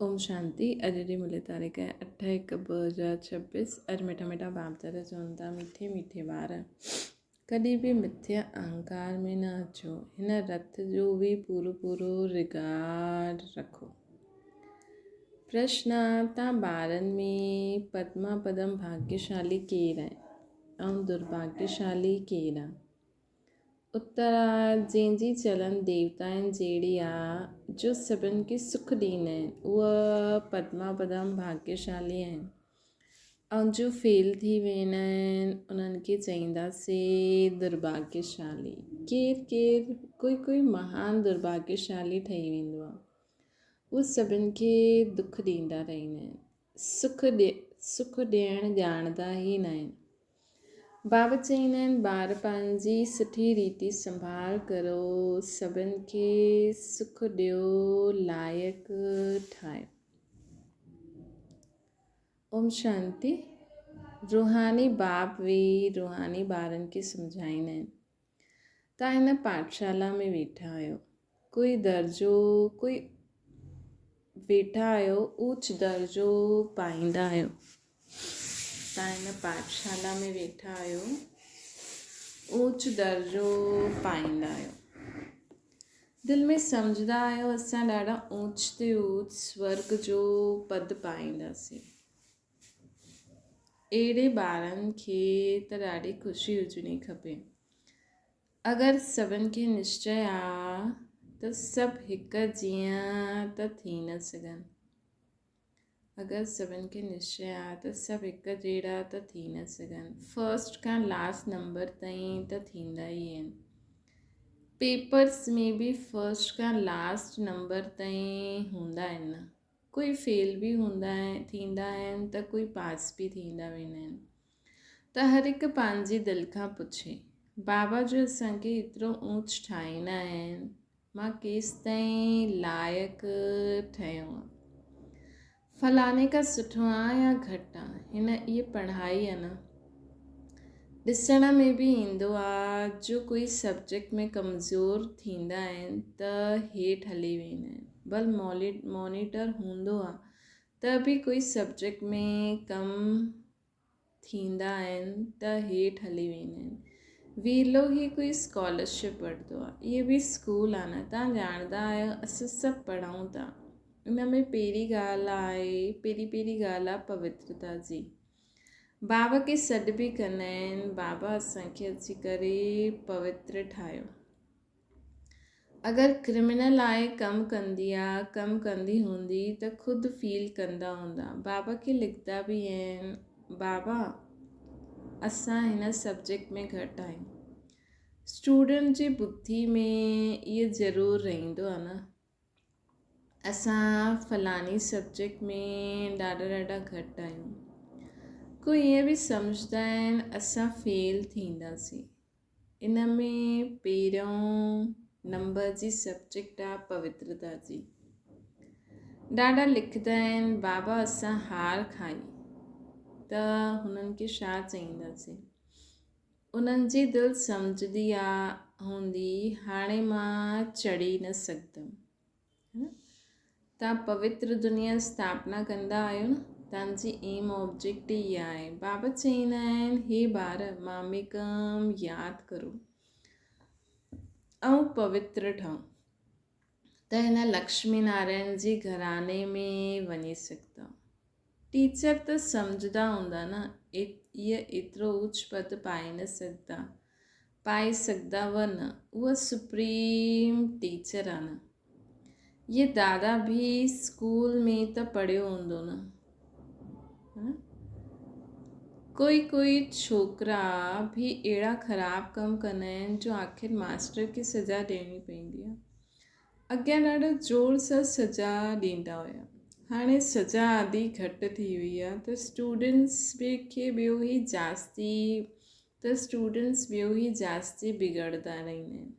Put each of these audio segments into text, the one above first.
اوم شانتي اڄ جي ملي تاريخ آهي 8/1/2026 اڄ مٺا مٺا باپ دادا چون ٿا مٺي مٺي ٻار ڪڏهن به مٿيا اهنڪار ۾ نه اچو هن رٿ جو به پورو پورو رگارڊ رکو پرشن تان ٻارن ۾ پدما پدم ڀاگيشالي ڪير آهي ۽ درڀاگيشالي ڪير آهي اتر آ، جنهن جي چلن ديوتائن جهڙي آ، جو سڀن کي سک ڏيندا آهن، اهي پدما پدم ڀاگيشالي آهن ۽ جو فيل ٿي ويندا آهن، انهن کي چئينداسين درڀاگيشالي. ڪير ڪير، ڪوئي ڪوئي مهان درڀاگيشالي ٺهي ويندو آ. اهي سڀن کي دک ڏيندا رهندا آهن. سک ڏيڻ ڄاڻندا ئي ناهن. بابا چئيندا آهن، ٻار پنهنجي سٺي ريتي سنڀال ڪرو، سڀن کي سک ڏيو، لائق ٺاهيو. اوم شانتي. روحاني باپ ويهي روحاني ٻارن کي سمجهائيندا آهن. توهان هن پاٺشالا ۾ ويٺا آهيو. ڪوئي درجو ڪوئي ويٺا آهيو اوچ درجو پائيندا آهيو. توهان هن پاٺشالا ۾ ويٺا آهيو اوچ درجو پائيندا آهيو. دل ۾ سمجهندا آهيو اسان ڏاڍا اوچ تي اوچ سورگ جو پد پائينداسين. اهڙي ٻارن کي ته ڏاڍي خوشي هجڻي کپي. اگر سڀن کي نشچي آ ته سڀ هڪ جيئن ته ٿي نه سگهن. اگر سڀن کي نشچي آ ته سڀ هڪ جهڙا ته ٿي نه سگهن. فرسٽ کان لاسٽ نمبر تائين ته ٿيندا ئي آهن. پيپرس ۾ به فرسٽ کان لاسٽ نمبر تائين هوندا آهن نه. ڪوئي فيل به هوندا ٿيندا آهن ته ڪوئي پاس به ٿيندا ويندا آهن ته هر هڪ پنهنجي دل کان پڇي بابا جو اسان کي ايترو اونچ ٺاهيندا آهن مان ڪيستائين لائق ٺهيو آهيان فلاڻي کان سٺو آهيان يا گهٽ آهيان هن اهي پڙهائي آهي نه ڏسڻ ۾ به ايندو آ جو ڪوئي سبجيڪٽ ۾ ڪمزور ٿيندا آهن ته هيٺ هلي ويندا آهن ڀل مانيٽر هوندو آ ته به ڪوئي سبجيڪٽ ۾ ڪم ٿيندا آهن ته هيٺ هلي ويندا آهن ويلو هي ڪوئي اسڪالرشپ وٺندو آ اهي به اسڪول آ نه تان ڄاڻندا آهيو اسان سڀ پڙهون ٿا ان ۾ پهرين ڳالهه آهي پهرين پهرين ڳالهه آ پوترتا جي بابا کي سڏ به ڪندا آهن، بابا اسان کي اچي ڪري پوتر ٺاهيو. اگر ڪرمنل آهي ڪم ڪندي آ ڪم ڪندي هوندي ته خود فيل ڪندا هوندا. بابا کي لکدا به آهن بابا اسان هن سبجيڪٽ ۾ گهٽ آهيون. اسٽوڊنٽ جي ٻڌي ۾ اهي ضرور رهندو آ نه. اسان فلاڻي سبجيڪٽ ۾ ڏاڍا ڏاڍا گهٽ آهيون. ڪو ائين به سمجهندا آهن اسان فيل ٿينداسين. ان ۾ پهريون نمبر جي سبجيڪٽ آ پوترتا جي. ڏاڍا لکندا آهن بابا اسان هار کائي ته هنن کي ڇا چئينداسين. انهن جي دل سمجهندي آ هوندي هاڻي مان چڙهي نه سگهندم. تان پوتر دنيا اسٿاپنا ڪندا آهيو نه تان جي ايم آبجيڪٽ ئي اها آهي. بابا چئيندا آهن هي ٻار ماميڪم ياد ڪرو ۽ پوتر ٺهو ته هن لڪشمي نارائڻ جي گهراڻي ۾ وڃي سگهندا. ٽيچر ته سمجهندا هوندا نه اهي ايترو اوچ پد پائي نه سگهندا. پائي سگهندا به نه. اهو سپريم ٽيچر آ نه. اهي دادا به اسڪول ۾ ته پڙهيو هوندو نه. ڪوئي ڪوئي ڇوڪرا به اهڙا خراب ڪم ڪندا آهن جو آخر ماستر کي سزا ڏيڻي پوندي آهي. اڳيان ڏاڍو زور سان سزا ڏيندا هيا. هاڻي سزا آڌي گهٽ ٿي وئي آهي ته اسٽوڊنٽس به کي ٻيو ئي جاستي ته اسٽوڊنٽس ٻيو ئي جاستي بگڙدا رهندا آهن.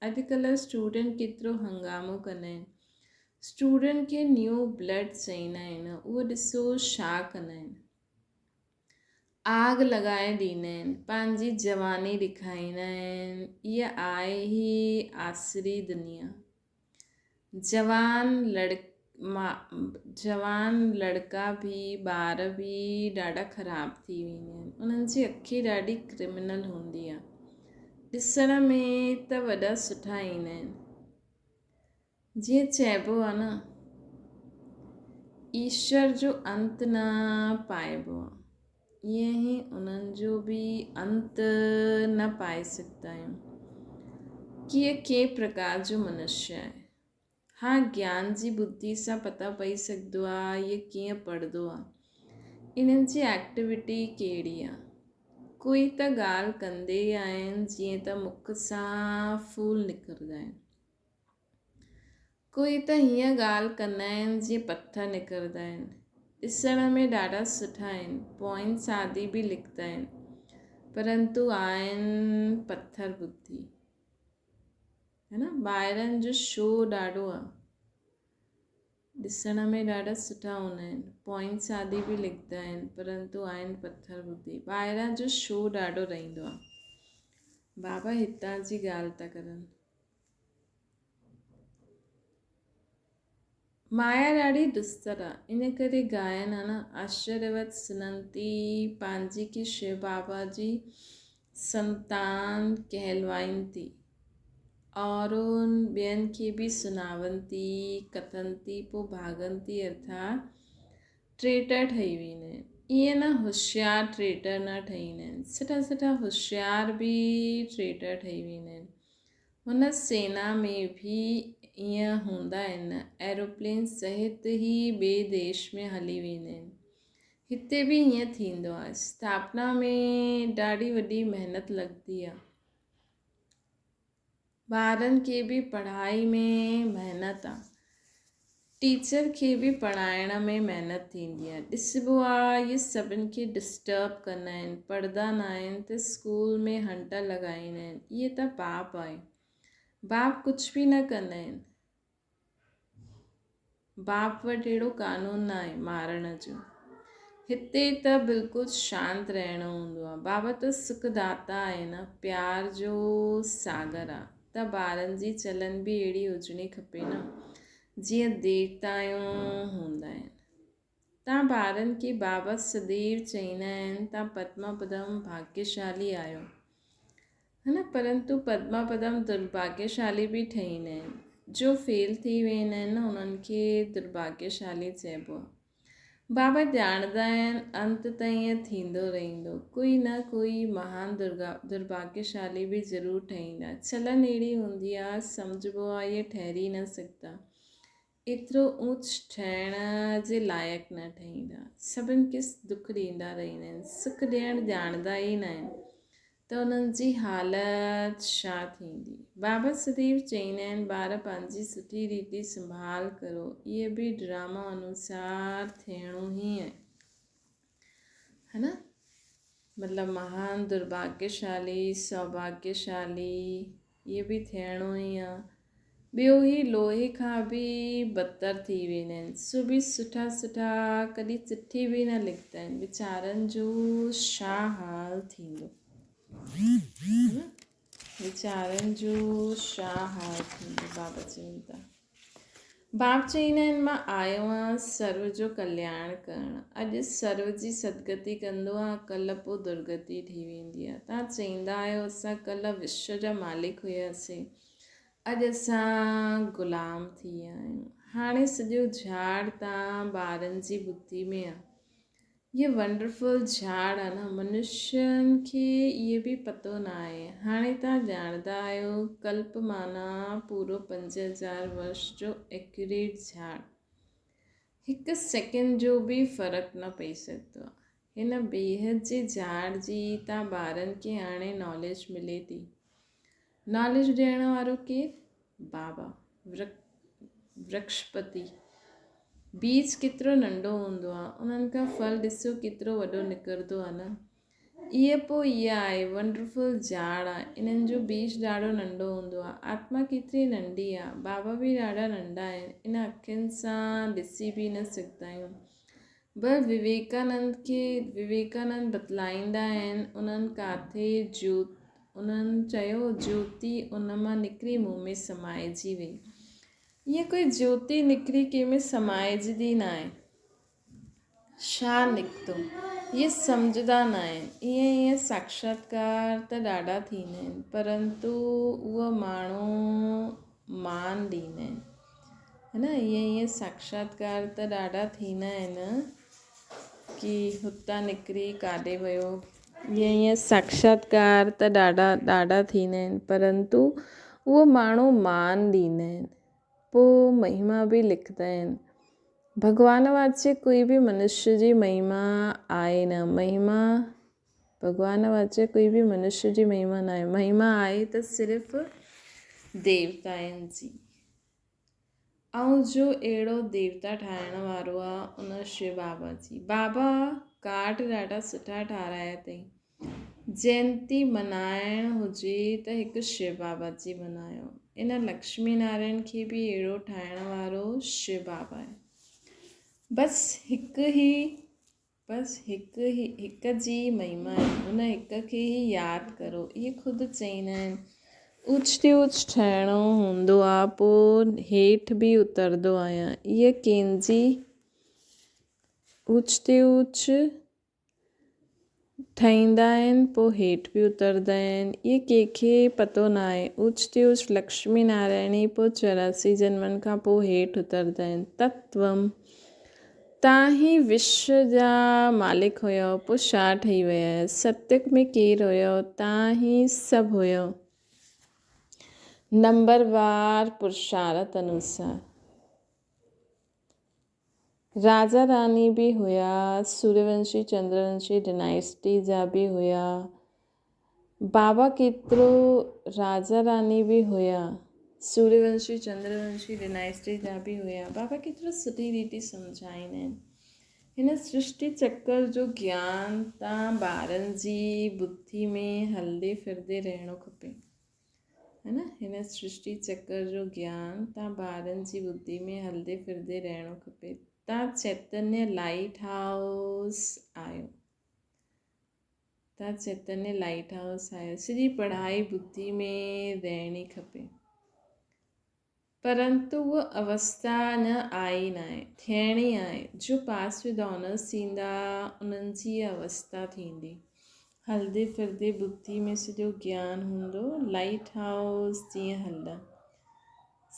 اڄڪلهه اسٽوڊنٽ ڪيترو هنگامو ڪندا آهن. اسٽوڊنٽ کي نيو بلڊ چئيندا آهن اهو ڏسو ڇا ڪندا آهن. آگ لڳائي ڏيندا آهن، پنهنجي جواني ڏيکاريندا آهن. اها آهي ئي آسري دنيا. جوان جوان لڙڪا به ٻار به ڏاڍا خراب ٿي ويندا آهن. انهن جي اکي ڏاڍي ڪرمنل هوندي آهي. ڏسڻ ۾ ته وڏا سٺا ايندا آهن. جيئن چئبو آهي نه ايشور جو انت نه پائبو آهي. ائين ئي انهن جو به انت نه پائي سگهندا آهيون. ڪيئن ڪنهن پرڪار جو منشيه آهي. ها گيان جي ٻڌي سان پتو پئي سگهندو آ هيء ڪيئن پڙهندو آ. انهن جي ايڪٽيوٽي ڪهڙي آ. ڪوئي ته ڳالهه ڪندي ئي آهن جيئن ته مک سان ڦول نڪرندا آهن. ڪوئي ته هيئن ڳالهه ڪندا آهن جيئن پٿر نڪرندا آهن. ڏسڻ ۾ ڏاڍا سٺا آهن. پوائنٽس آدي به لکندا آهن. پرنتو آهن پٿر ٻڌي. هي نه ٻاهرن جو شو ڏاڍو آ ڏسڻ ۾ ڏاڍا سٺا هوندا آهن پوائنٽس آدي به لکندا آهن پرنتو آهن پٿر ٻڌي ٻاهران جو شو ڏاڍو رهندو آ بابا هتان جي ڳالهه ٿا ڪرن مايا ڏاڍي دستر آ ان ڪري ڳائن ها نه آشچريوت سننتي پنهنجي کي شو بابا جي سنتان ڪهلوائين ٿي اورون ٻين کي به سناون ٿي ڪٿن ٿي پوء ڀاڳن ٿي ارٿات ٽريٽر ٺهي ويندا آهن ائين نه هوشيار ٽريٽر نه ٺهيندا آهن سٺا سٺا هوشيار به ٽريٽر ٺهي ويندا آهن هن سينا ۾ به ائين هوندا آهن، ايروپلين سهت ئي ٻئي ديش ۾ هلي ويندا آهن. هتي به ائين ٿيندو آهي. اسٿاپنا ۾ ڏاڍي وڏي محنت لڳندي آهي. ٻارن کي به پڙهائي ۾ محنت آهي. ٽيچر کي به پڙهائڻ ۾ محنت ٿيندي آهي. ڏسبو آهي اهي سڀن کي ڊسٽرب ڪندا آهن، پڙهندا نه آهن ته اسڪول ۾ هنٽ لڳائيندا آهن. اهي ته پاپ آهي. باپ ڪجهه به نه ڪندا آهن. باپ وٽ اهڙو قانون نه آهي مارڻ جو. هتي ته بلڪل شانت رهڻو هوندو آهي. بابا ته سک داتا آهي نه، پيار جو ساگر آهي. ته ٻارن جي چلن به اهڙي هجڻي کپي نه جيئن ديوتائون هوندا آهن. تان ٻارن کي بابا سديو چئيندا آهن تان پدما پدم ڀاگيشالي آهيو ها نه پرنتو پدما پدم درڀاگيشالي به ٺهيندا آهن جو فيل ٿي ويندا آهن نه انهن کي درڀاگيشالي چئبو آهي. بابا ڄاڻندا آهن انت تائين ائين ٿيندو رهندو. ڪوئي نه ڪوئي مهان درڀاگيشالي به ضرور ٺهيندا. چلن اهڙي هوندي آ، سمجهبو آ اهي ٺهري نه سگهندا. ايترو اوچ ٺهڻ جي لائق نه ٺهيندا. سڀن کي دک ڏيندا رهندا آهن. سک ڏيڻ ڄاڻندا ئي ناهن. ته انهن جي حالت ڇا ٿيندي؟ بابا سديو چئيندا آهن، ٻار پنهنجي سٺي ريتي سنڀال ڪرو، اهي به ڊراما انوسار ٿيڻو ئي آهي. ها نه؟ مطلب مهان درڀاگيشالي، سوڀاگيشالي، اهي به ٿيڻو ئي آ. ٻيو هي لوهي کان به بدتر ٿي ويندا آهن. سو به سٺا سٺا ڪڏهن چٺي به نه لکندا آهن. ويچارن جو ڇا حال ٿيندو. ويچارن جو ڇا حال ٿيندو بابا چون ٿا. باپ چئيندا آهن مان آيو آهيان سرو جو ڪلياڻ ڪرڻ. اڄ سرو جي سدگتي ڪندو آهيان ڪلهه پوء درگتي ٿي ويندي آهي. توهان چئيندا آهيو اسان ڪلهه وشو جا مالڪ هياسين اڄ اسان غلام ٿي ويا آهيون. هاڻي سڄو جهاڙ توهان ٻارن جي ٻڌي ۾ آهي. اهي ونڊرفل جهاڙ آ نه منشين کي اهي به پتو نه آهي هاڻي توهان ڄاڻندا آهيو ڪلپ معنيٰ پورو 5000 ورش جو ايڪيوريٽ جهاڙ هڪ سيڪنڊ جو به فرق نه پئي سگهندو آ هن بيحد جي جهاڙ جي توهان ٻارن کي هاڻي ناليج ملي ٿي ناليج ڏيڻ وارو ڪير؟ بابا ورڪشپتي. بيج ڪيترو ننڍو هوندو آ، انهن کان ڦل ڏسو ڪيترو وڏو نڪرندو آ نه. اهي پوء اها آهي، ونڊرفل جاڙ آ، انهن جو بيج ڏاڍو ننڍو هوندو آ. آتما ڪيتري ننڍي آ، بابا به ڏاڍا ننڍا آهن، ان اکين سان ڏسي به نه سگهندا آهيون. به وويڪانند کي وويڪانند بتلائيندا آهن انهن ڪاٿي جيوت انهن چيو جيوتي ان مان نڪري مون ۾ سمائجي وئي. ائين ڪوئي جيوتي نڪري ڪنهن ۾ سمائجندي ناهي. ڇا نڪتو؟ اهي سمجهندا ناهن. ائين ائين ساڪشاتڪار ته ڏاڍا ٿيندا آهن، پرنتو اهي ماڻهو مان ڏيندا آهن. هي نه ائين ائين ساڪشاتڪار ته ڏاڍا ٿيندا آهن ڪي هتان نڪري ڪاڏي ويو. ائين ائين ساڪشاتڪار ته ڏاڍا ڏاڍا ٿيندا آهن، پرنتو اهو ماڻهو مان ڏيندا آهن، پوء مهما به لکندا آهن. ڀڳوان واچي ڪوئي به منشيه جي مهما آهي نه، مهما ڀڳوان واچي ڪوئي به منشيه جي مهما ناهي، مهما آهي ته صرف ديوتائن جي. ۽ جو اهڙو ديوتا ٺاهڻ وارو آ ان شو بابا جي. بابا ڪارڊ ڏاڍا سٺا ٺارايا اٿئي. جينتي منائڻ هجي ته هڪ شو بابا جي منايو. ان لڪشمي نارائڻ کي به اهڙو ٺاهڻ وارو شو بابا آهي. بس هڪ ئي بس هڪ ئي هڪ جي ئي مهما آهي. ان هڪ کي ئي ياد ڪرو. اهي خود چئيندا آهن. اوچ تي اوچ ٺهڻو هوندو آ پوء هيٺ به اتردو آهيان. اهي ڪنهن جي اوچ تي اوچ ٺهيندا آهن پوء هيٺ به اتردا آهن. اهي ڪنهن کي پتو ناهي. اوچ تي اوچ لڪشمي نارائڻ ئي پوء 84 جنمن کان پوء هيٺ اتردا آهن. تتوم تان هي وشو جا مالڪ هيؤ پوء ڇا ٺهي ويا آهيو؟ ستيگ ۾ ڪير هيؤ؟ تان هي سڀ هيؤ. نمبر وار پرشارت انوسار. راجا راني به هيا، سوريونشي چندرونشي ڊنائسٽي جا به هيا. بابا ڪيترو راجا راني به هيا، سوريونشي چندرونشي ڊنائسٽي جا به هيا. بابا ڪيترو سٺي ريتي سمجهائيندا آهن. هن سرشٽي چڪر جو گيان تان ٻارن جي ٻڌي ۾ هلندي ڦرندي رهڻو کپي. هي نه هن سرشٽي چڪر جو گيان تان ٻارن جي ٻڌي ۾ هلندي ڦرندي رهڻو کپي. تان چيتنيه لائيٽ هائوس آيو. تان چيتنيه لائيٽ هائوس آيو. سڄي پڙهائي ٻڌي ۾ رهڻي کپي. پرنتو اها اوستا اڃا آئي ناهي، ٿيڻي آهي. جو پاس ود آنرس ٿيندا، انهن جي اها اوستا ٿيندي. هلندي ڦرندي ٻڌي ۾ سڄو گيان هوندو، لائيٽ هائوس جيئن هلندا.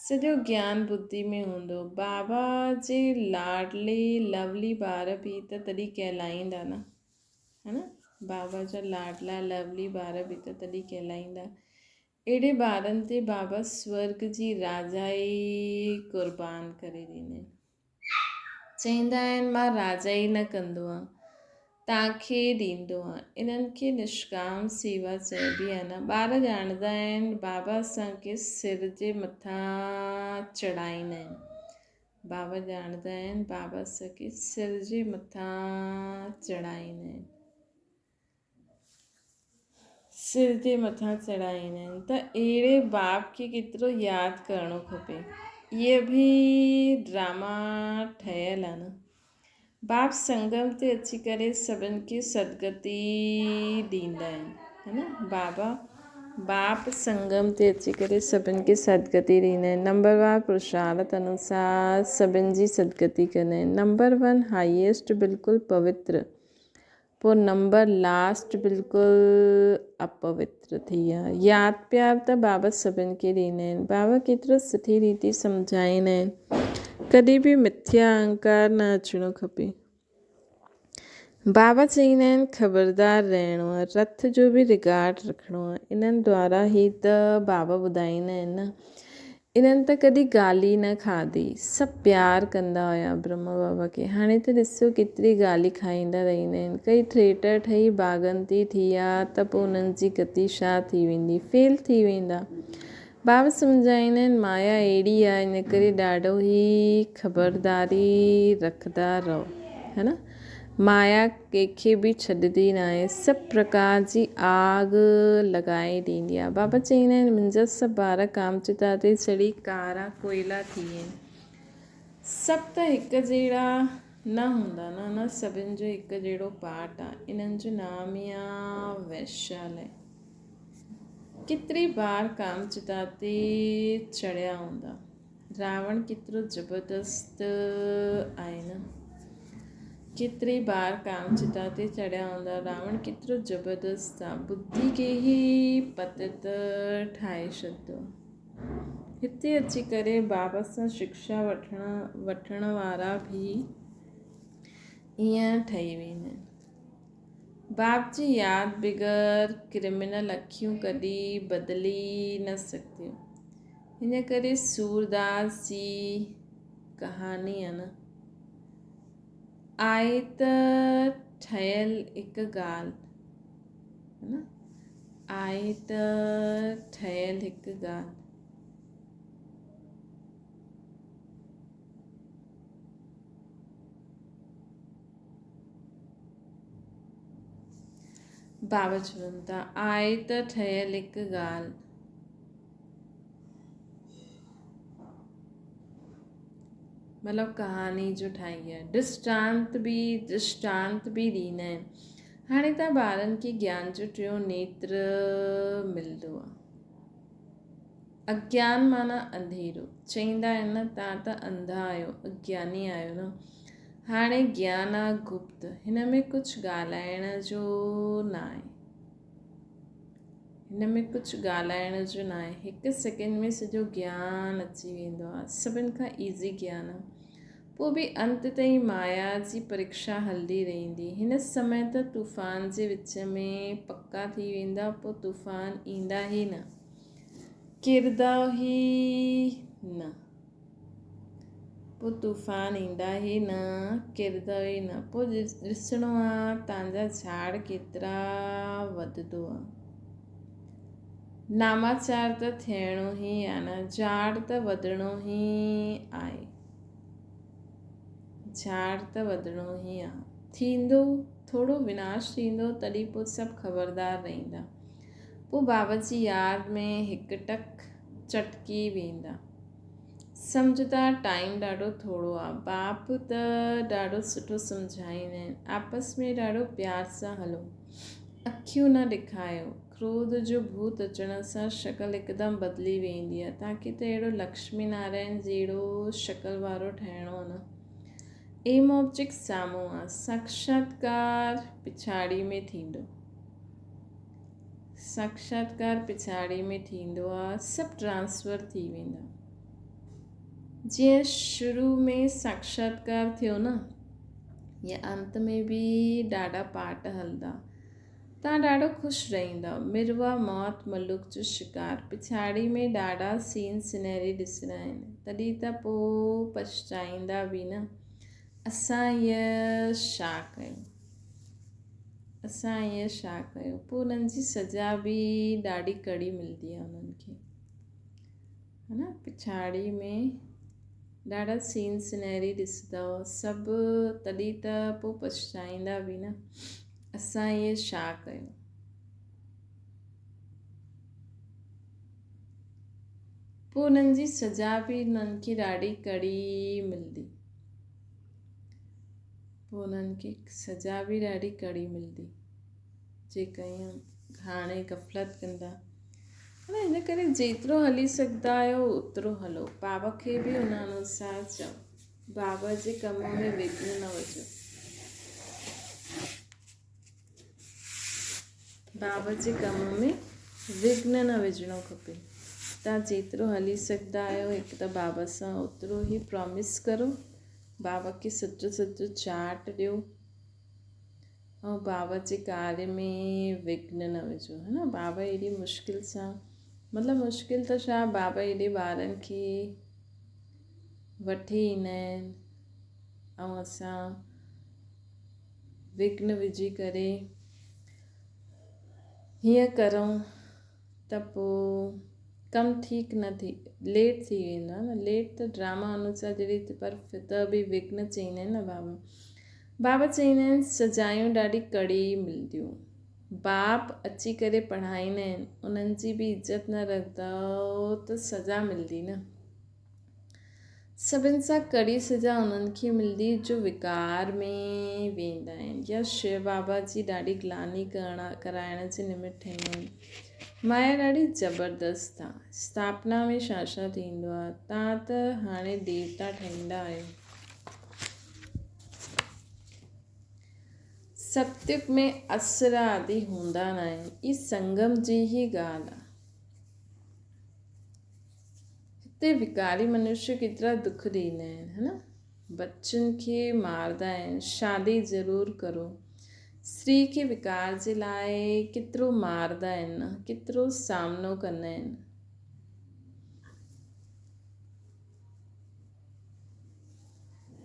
سڄو گيان ٻڌي ۾ هوندو. بابا جي لاڏلي لولي ٻار به ته تڏهن ڪهلائيندا نه. ها نه؟ بابا جا لاڏلا لولي ٻار به ته تڏهن ڪهلائيندا. اهڙي ٻارن تي بابا سورڳ جي راجائي قربان ڪري ڏيندي. چئيندا آهن مان راجائي نه ڪندو آهيان، توهان کي ڏيندو آهيان. انهن کي نشڪام سيوا چئبي آهي نه. ٻار ڄاڻندا آهن بابا اسان کي سر جي مٿان چڙهائيندا آهن. بابا ڄاڻندا آهن بابا اسان کي سر جي مٿان چڙهائيندا آهن. سر جي مٿان چڙهائيندا آهن ته اهڙي باپ کي ڪيترو ياد ڪرڻو کپي. اهي به ڊراما ٺهيل آهن. باپ سنگم تي اچي ڪري سڀن کي سدگتي ڏيندا آهن هي نه بابا باپ سنگم تي اچي ڪري سڀن کي سدگتي ڏيندا آهن. نمبر وار پرشارت انوسار سڀن جي سدگتي ڪندا آهن. نمبر ون هائيسٽ بلڪل پوتر پوء نمبر لاسٽ بلڪل اپوتر ٿي ويا. ياد پيار ته بابا سڀن کي ڏيندا آهن. بابا ڪيترو سٺي ريتي سمجهائيندا آهن. ڪڏهن به مٿيا اهنڪار نه اچڻو کپي. بابا چئيندا آهن خبردار رهڻو آهي، رٿ جو به رگارڊ رکڻو آهي. انهن دوارا هي ته بابا ٻڌائيندا آهن نه. انهن ته ڪڏهن گالي نه کاڌي. سڀ پيار ڪندا هيا برهما بابا کي. هاڻي ته ڏسو ڪيتري گالي کائيندا رهندا آهن. ڪئي ٿريٽر ٺهي باغنتي ٿي ويا ته پوء انهن جي گتي ڇا ٿي ويندي. فيل ٿي ويندا. بابا سمجهائيندا آهن مايا اهڙي آهي ان ڪري ڏاڍو ئي خبرداري رکندا رهو. ها نه. مايا ڪنهن کي به ڇڏندي ناهي، سڀ پرڪار جي آگ لڳائي ڏيندي آهي. بابا چئيندا آهن، منهنجا سڀ ٻار ڪامچتا تي چڙهي ڪارا ڪوئلا ٿي ويا آهن. سڀ ته هڪ جهڙا نه هوندا نه، نه سڀن جو هڪ جهڙو پاٽ آهي. انهن جو نام ئي آهي ويشالي. ڪيتري بار ڪامچتا تي چڙهيا هوندا. راوڻ ڪيترو زبردست آهي نه. ڪيتري بار ڪام چتا تي چڙهيا هوندا. راوڻ ڪيترو زبردست آ. ٻڌي کي ئي پتت ٺاهي ڇڏندو. هتي اچي ڪري بابا سان شڪشا وٺڻ وارا به ائين ٺهي ويندا آهن. باپ جي ياد بغير ڪرمنل اکيون ڪڏهن بدلي نه سگهنديون. ان ڪري سورداس جي ڪهاڻي آ نه. آهي ته ٺهيل هڪ ڳالهه نه آهي ته ٺهيل هڪ ڳالهه. بابا چون ٿا آهي ته ٺهيل هڪ ڳالهه. مطلب ڪهاڻي جو ٺاهي آهي ڊسٽانت به درشٽانت به ڏيندا آهن هاڻي ته ٻارن کي گيان جو ٽيون نيتر ملندو آهي اگيان معنيٰ انڌيرو چئيندا آهن نه تان ته انڌا آهيو اگياني آهيو نه هاڻي گيان آ گپت هن ۾ ڪجهه ڳالهائڻ جو نه آهي هن ۾ ڪجهه ڳالهائڻ جو ناهي. هڪ سيڪنڊ ۾ سڄو گيان اچي ويندو آهي. سڀن کان ايزي گيان آهي. پوء به انت تائين مايا جي پريکشا هلندي رهندي. هن سمي ته طوفان جي وچ ۾ پڪا ٿي ويندا پوء طوفان ايندا ئي نه. ڪردا ئي نه. پوء طوفان ايندا ئي نه، ڪرندو ئي نه. پوء ڏسڻو آ تان جا جھاڙ ڪيترا وڌندو آ. ناماچار ته ٿيڻو ئي آ نه، جھاڙ ته وڌڻو ئي آهي. جھاڙ ته وڌڻو ئي آ. ٿيندو، ٿورو وناش ٿيندو، تڏهن پوء سڀ خبردار رهندا. پوء بابا جي ياد ۾ هڪ ٽڪ چٽڪي ويندا. سمجهه ته ٽائيم ڏاڍو ٿورو آ. باپ ته ڏاڍو سٺو سمجهائيندا آهن. آپس ۾ ڏاڍو پيار سان هلو. اکيون نه ڏکايو. ڪروڌ جو ڀوت اچڻ سان شڪل هڪدم بدلي ويندي آ. توهان کي ته اهڙو لڪشمي نارائڻ جهڙو شڪل وارو ٺهڻو آ نه. ايم آبجيڪٽ سامهون آ. ساکشاتڪار پڇاڙي ۾ ٿيندو. ساکشاتڪار پڇاڙي ۾ ٿيندو آ، سڀ ٽرانسفر ٿي ويندا. جيئن شروع ۾ ساکشاتڪار ٿيو نه، يا انت ۾ به ڏاڍا پاٺ هلندا. تان ڏاڍو خوش رهندؤ. مروا موت ملوڪ جو شڪار. پڇاڙي ۾ ڏاڍا سين سنهري ڏسڻا آهن. تڏهن ته پوء پڇتائيندا به نه. اسان هيء ڇا ڪيو؟ اسان ائين ڇا ڪيو؟ پوء انهن جي سزا به ڏاڍي ڪڙي ملندي آهي انهن کي ها نه پڇاڙي ۾ ڏاڍا سين سنهري ڏسندؤ سڀ تڏهن ته پوء پڇتائيندا به نه اسان ائين ڇا ڪيو؟ پوء انهن جي سزا به انهن کي ڏاڍي ڪڙي ملندي. پوء انهن کي سزا به ڏاڍي ڪڙي ملندي جيڪا ائين هاڻي غفلت ڪندا هن ڪري جيترو هلي سگهندا آهيو اوترو هلو بابا کي به ان انوسار چئو بابا جي ڪم ۾ وگهن نه وجهو بابا جي ڪم ۾ وگهن نه وجهڻو کپي تان جيترو هلي سگهندا آهيو هڪ ته بابا سان اوترو ئي پرامس ڪرو بابا کي سچو سچو چاٽ ڏيو ۽ بابا جي ڪاري ۾ وگهن نه وجهو ها نه بابا ايڏي مشڪل سان مطلب مشڪل ته ڇا بابا ايڏي ٻارن کي وٺي ايندا آهن ۽ اسان وگهن وجهي ڪري هيئن ڪرون ته پوء ڪم ٺيڪ نه ٿي ليٽ ٿي ويندو آهي نه ليٽ ته ڊراما انوسار جهڙي پر ته به وگهن چئيندا آهن نه بابا بابا چئيندا آهن سزايون ڏاڍي ڪڙي ملنديون باپ اچي ڪري پڙهائيندا آهن انهن جي به عزت نه رکندؤ ته سزا ملندي نه. سڀن سان ڪڙي سزا انهن کي ملندي جو وڪار ۾ ويندا آهن يا شو بابا جي ڏاڍي گلاني ڪرڻ ڪرائڻ جي نمت ٺهيندا آهن. مايا ڏاڍي زبردست آ. اسٿاپنا ۾ ڇا ڇا ٿيندو آ. تان ته هاڻي ديوتا ٺهيندا آهيو. ستيگ ۾ اسر آدي هوندا ناهن. هي سنگم جي ئي ڳالهه آ. هتي وڪاري منشيه ڪيترا دک ڏيندا آهن هه نه بچن کي ماردا آهن شادي ضرور ڪرو استري کي وڪار جي لاء ڪيترو ماردا آهن نه ڪيترو سامنو ڪندا آهن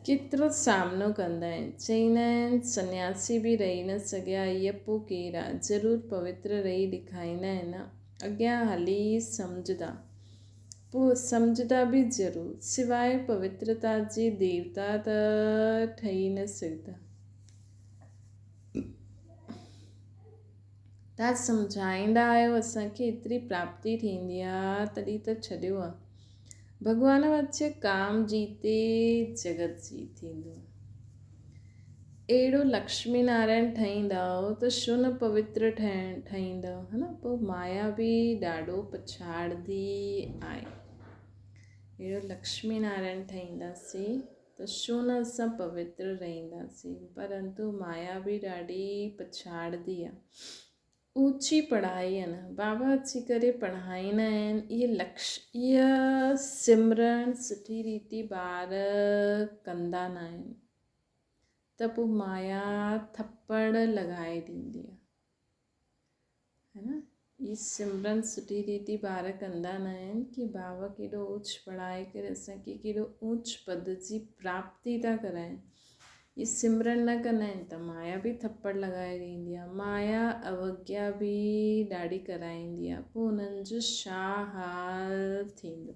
ڪيترو سامنو ڪندا آهن چئيندا آهن سنياسي به رهي نه سگهيا هيء پوء ڪير آ ضرور پوتر رهي ڏکائيندا آهن نه اڳيان هلي سمجهندا پوء سمجهندا به ضرور سواء پوترتا جي ديوتا ته ٺهي نه سگهندا. توهان سمجهائيندا آهيو اسان کي ايتري پراپتي ٿيندي آ تڏهن ته ڇڏيو آ. ڀڳوان وچ ڪام جيتي جڳت جيت ٿيندو. اهڙو لڪشمي نارائڻ ٺهيندؤ ته ڇو نه پوتر ٺهيندؤ ها نه پوء مايا به ڏاڍو پڇاڙندي آهي. اهڙو لڪشمي نارائڻ ٺهينداسين ته ڇو نه اسان پوتر رهنداسين پرنتو مايا به ڏاڍي پڇاڙندي آهي. اوچي پڙهائي آهي نه بابا اچي ڪري پڙهائيندا آهن اهي لڪش اها سمرڻ سٺي ريتي ٻار ڪندا نه آهن ته پوء مايا ٿپڙ لڳائي ڏيندي آهي هي نه اهي سمرن سٺي ريتي ٻار ڪندا نه آهن ڪي بابا ڪيڏو اوچ پڙهائي ڪري اسان کي ڪيڏو اوچ پد جي پراپتي ٿا ڪرائين اهي سمرن نه ڪندا آهن ته مايا به ٿپڙ لڳائي ڏيندي آهي. مايا اوگيا به ڏاڍي ڪرائيندي آهي. پوء انهن جو ڇا حال ٿيندو؟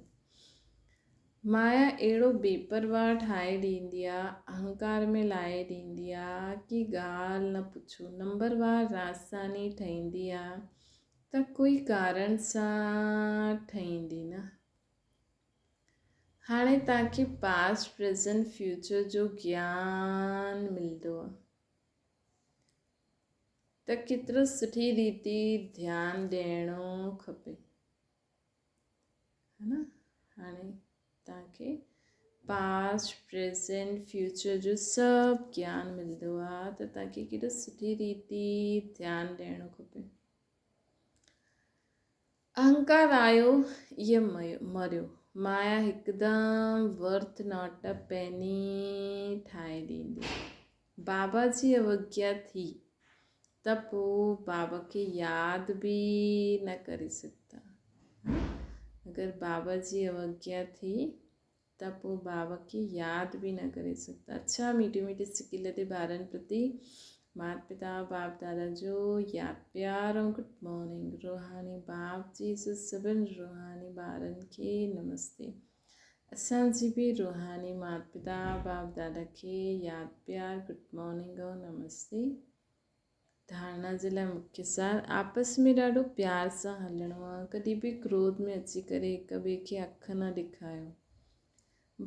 مايا اهڙو بي پرواهه ٺاهي ڏيندي آهي، اهنڪار ۾ لاهي ڏيندي آهي ڪي ڳالهه نه پڇو. نمبر وار راجسٿاني ٺهيندي آهي ته ڪوئي ڪارڻ سان ٺهيندي نه. هاڻي توهان کي پاسٽ، پريزنٽ، فيوچر جو گيان ملندو ته ڪيترو سٺي ريتي ڌيان ڏيڻو کپي ها نه هاڻي توهان کي پاسٽ، پريزنٽ، فيوچر جو سڀ گيان ملندو آ ته توهان کي ڪيڏو سٺي ريتي ڌيان ڏيڻو کپي. اهنڪار آيو يا مريو، مايا هڪدم ورٿ not a پيني ٺاهي ڏيندي. بابا جي اوگيا ٿي ته پوء بابا کي ياد به نه ڪري سگهندا. اگر بابا جي اوگيا ٿي ته پوء بابا کي ياد به نه ڪري سگهندا. اڇا ميٺي ميٺي سڪيلڌي ٻارن پرتي مات پتا باپ دادا جو ياد پيار ۽ گڊ مارننگ. روحاني باپ جي سڀن روحاني ٻارن کي نمستي. اسان جي به روحاني مات پتا باپ دادا کي ياد پيار گڊ مارننگ ۽ نمستي. ڌارڻا جي لاء مکيه سار آپس ۾ ڏاڍو پيار سان هلڻو آ ڪڏهن به ڪروڌ ۾ اچي ڪري هڪ ٻئي کي اک نه ڏيکايو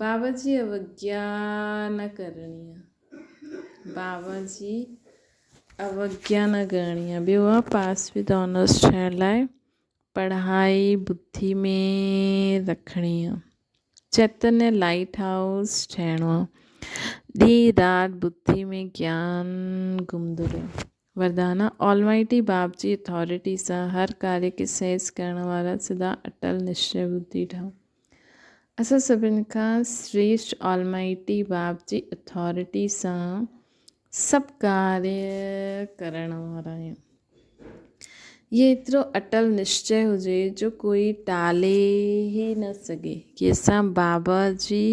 بابا جي اوگيا نه ڪرڻي آ بابا جي اوگيا نه ڪرڻي آ ٻيو آ پاس وٿ آنرس ٺهڻ لاء پڙهائي ٻڌي ۾ رکڻي آ. چيتنيه لائيٽ هائوس ٺهڻو آ. ڏينهن رات ٻڌي ۾ گيان گهمندو رهي. وردان آ. آلمائٽي باپ جي اٿارٽي سان هر ڪاريه کي سهج ڪرڻ وارا سدا اٽل نشچي ٻڌي ٺاهو. اسان سڀن کان شريشٺ آلمائٽي باپ جي اٿارٽي سان سڀ ڪاريه ڪرڻ وارا آهيون. هيء ايترو اٽل نشچي هجي جو ڪوئي ٽالي ئي نه سگهي ڪي اسان بابا جي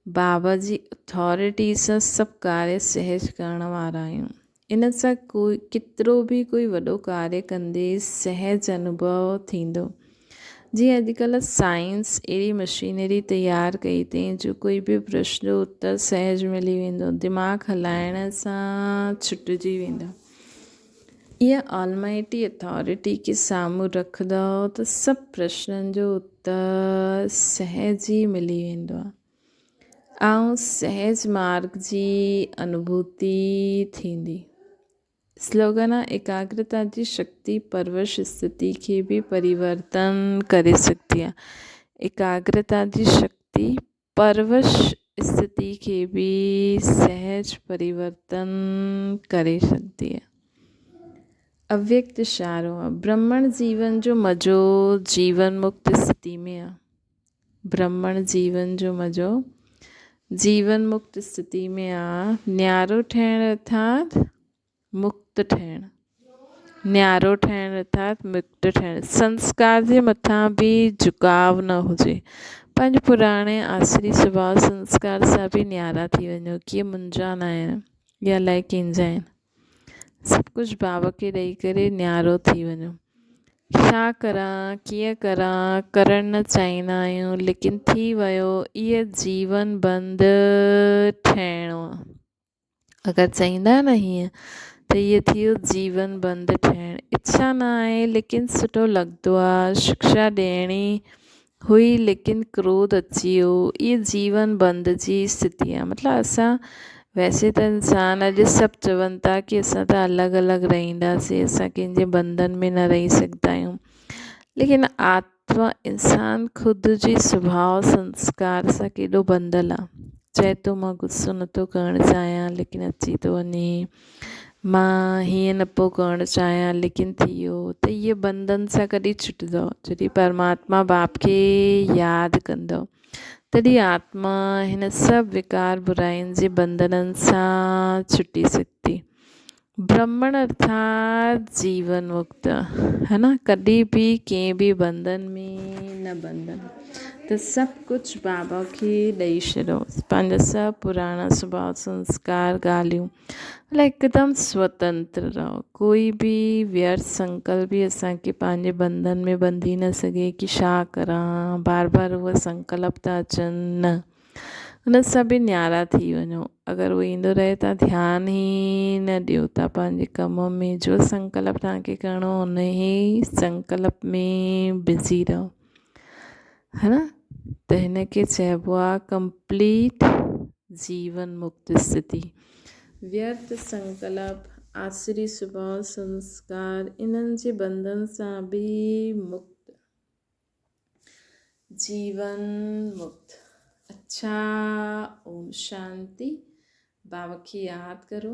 بابا جي اٿارٽي سان سڀ ڪاريه سهج ڪرڻ وارا آهيون. ان سان ڪوئي ڪيترو به ڪوئي وڏو ڪاريه ڪندي سهج انوڀو ٿيندو. جيئن اڄڪلهه سائنس اهڙي مشينري تيار ڪئي اٿئي جو ڪوئي به پرشن جو اتر سهج ملي ويندو دماغ هلائڻ سان ڇٽجي ويندو. اها آلمائٽي اٿارٽي کي سامهون رکندؤ ته سڀ پرشنن جو اتر سهج ئي ملي ويندو آهي. ۽ سهج مارگ جي انوڀوتي ٿيندي. سلوگن آ ايڪاگرتا جي شڪتي پرورش اسٿتي کي به پريورتن ڪري سگهندي آ. ايڪاگرتا جي شڪتي پرورش اسٿتي کي به سهج پريورتن ڪري سگهندي آ. اويڪت اشارو آ برهمڻ جيون جو مزو جيون مڪت اسٿتي ۾ آ. برهمڻ جيون جو مزو جيون مڪت اسٿتي ۾ آ. نيارو ٺهڻ ارٿات مڪت ٺهڻ. نيارو ٺهڻ ارٿات مڪت ٺهڻ. سنسڪار جي مٿان به جهڪاء نه هجي. پنهنجي پراڻي آسري سڀاء سنسڪار سان به نيارا ٿي وڃو ڪي منهنجا نه آهن يا الائي ڪنهن جا آهن. سڀ ڪجهه بابا کي ڏئي ڪري نيارو ٿي وڃو. ڇا ڪران ڪيئن ڪران ڪرڻ نه چاهيندا آهيون ليڪن ٿي ويو اهي جيون بند ٺهڻو آ. اگر چاهيندا نه هيئن ته اهي ٿي ويو جيون بند ٺهڻ. اڇا نه آهي ليڪن سٺو لڳندو آ شڪشا ڏيڻي هئي ليڪن ڪروڌ اچي ويو اهي جيون بند جي اسٿتي آهي مطلب اسان ويسي ته انسان اڄ سڀ چون ٿا ڪي اسان ته الڳ الڳ رهنداسين اسان ڪنهن جي بنڌن ۾ نه رهي سگهندا آهيون ليڪن آتما انسان خود جي سڀاء سنسڪار سان ڪيڏو بنڌل آهي چئي ٿو مان غصو نٿو ڪرڻ چاهيان ليڪن اچي ٿو وڃي مان هيئن نه پيو ڪرڻ چاهيان ليڪن ٿي ويو ته اهي بنڌن سان ڪڏهن ڇٽندو جڏهن پرماتما باپ کي ياد ڪندو تڏهن آتما هن سڀ وڪار براين جي بنڌنن سان ڇٽي سگهندي. برهمڻ ارٿات جيون مڪت هي نه ڪڏهن به ڪنهن به بنڌن ۾ نه بنڌن ته سڀ ڪجهه بابا کي ڏئي ڇڏو پنهنجا سڀ پراڻا سڀاء سنسڪار ڳالهيون مطلب هڪدم سوتنتر رهو ڪوئي به ويرٿ سنڪلپ به اسان کي پنهنجي بنڌن ۾ ٻنڌي نه سگهي ڪي ڇا ڪران بار بار اهي سنڪلپ ٿا اچن نه ان سان به نيارا ٿي وڃو اگر اهو ايندو رهي ته ڌيان ئي نه ڏيو ته پنهنجي ڪم ۾ جو سنڪلپ توهان کي ڪرڻو ان ئي سنڪلپ ۾ بزي رهو ها نه ته هن کي چئبو آهي ڪمپليٽ جيون مڪت اسٿتي. ويرٿ سنڪلپ، آسري سڀاء، سنسڪار انهن جي بنڌن سان به مڪت. جيون مڪت. اڇا اوم شانتي. بابا کي ياد ڪرو.